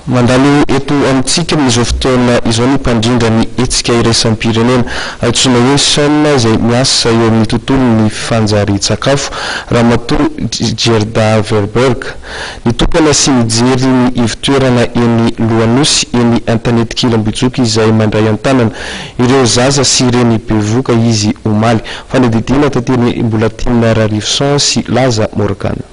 Mandalo eto amintsika amin'izao fotoana izao ny mpandrindra ny hetsika iraisam-pirenena antsoina hoe Sun izay miasa eo amin'ny tontolon'ny fanjarian-tsakafo, Ramatoa Gerda Verburg. Nitokana sy nijery ny ivon-toerana eny Lohanosy, eny Antanetikely Ambohijoky izay mandray an-tanana ireo zaza sy reny bevohoka izy omaly. Fanadihadiana Tantely Mbolatiana Rarivson sy Laza Morgana.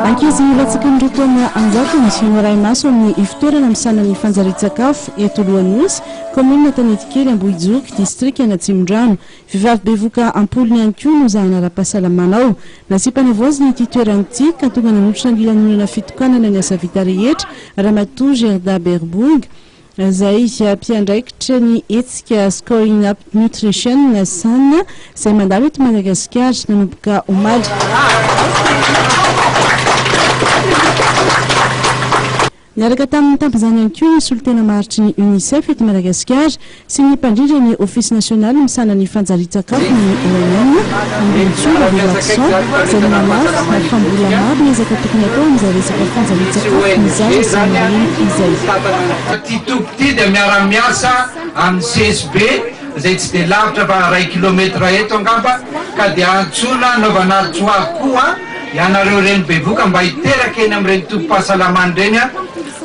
Ankizy latsaky ny roa taona an-jatony no arahi-maso amin'ny ivotoerana misahana ny fanjarian-tsakafo eto Lohanosy, kaominina Tanetikely Ambohijoky, distrikan'Atsimondrano. Vehivavy bevoka am-polony ihany koa no zahana ara-pahasalamana ao. Nasiam-panavaozana ity toerana ity ka tonga nanotrona ny lanonana fitokanana ny asa vita rehetra Ramatoa Gerda Berbung, izay mpiandraikitra ny hetsika Scoring Up Nutrition, SAN, izay mandalo eto Madagasikara nanomboka omaly. Niaraka tamin'ny tampin'izany ihany koa ny solontena maharitry ny Unicef eto Madagasikara sy ny mpandrindra ny Ofisy nasionaly misahana ny fanjarian-tsakafo na ny ONN, Ambinintsoa Raveloarison, izay nanamafy fa mbola maro ny ezaka tokony hatao amin'izay resaka fanjarian-tsakafo ny zaza sy ny reny izay. Ity toby ity dia miara-miasa amin'ny CSB izay tsy dia lavitra fa iray kilometra eto angamba ka dia antsoina anaovana antsoahy koa ianareo reny bevoka mba hiteraka eny amin'ireny tobim-pahasalamana ireny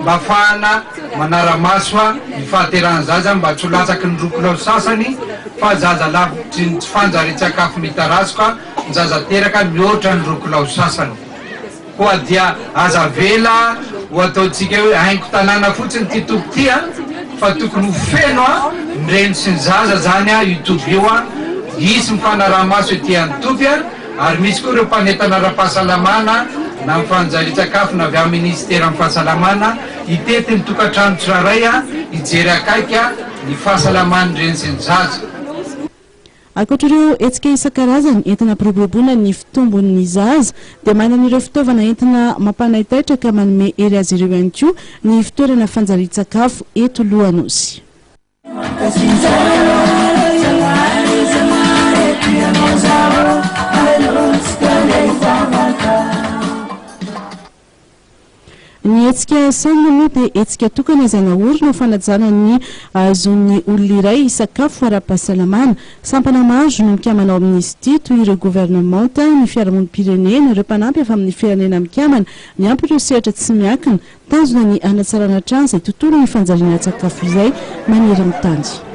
mba afahana manara-maso ny fahaterahan'ny zaza mba tsy ho latsaky ny roa kilao sasany fa zaza lavitry ny tsy fanjarian-tsakafo mitarazoka ny zaza teraka mihoatra ny roa kilao sasany. Koa dia aza avela ho ataontsika hoe haingon-tanàna fotsiny ity toby ity a, fa tokony ho feno a, ny reny sy ny zaza zany a, io toby io a, hisy ny fanaraha-maso ety an-toby a, ary misy koa ireo mpanentana ara-pahasalamana na ny fanjarian-tsakafo na avy amin'ny minisiteran'ny fahasalamana hitety ny tokantrano tsirairay a, hijery akaiky a, ny fahasalaman'ny reny sy ny zaza. Ankoatra ireo hetsika isan-karazany entina hampiroboroboana ny fitombon'ny zaza dia manana ireo fitaovana entina mampanaitaitra ka manome hery azy ireo ihany koa ny fitoerana fanjarian-tsakafo eto Lohanosy. Ny hetsika Saina moa dia hetsika tokana izay naorina ho fanajana ny zon'ny olona iray hisakafo ara-pahasalamana. Sampana maro no mikambana ao amin'izy ity, toy ireo governemanta, ny fiarahamonim-pirenena, ireo mpanampy avy amin'ny firenena mikambana, miampy ireo sehatra tsy miankina. Tanjona ny hanatsarana hatrany izay tontolon'ny fanjariana tsakafo izay maneran-tany.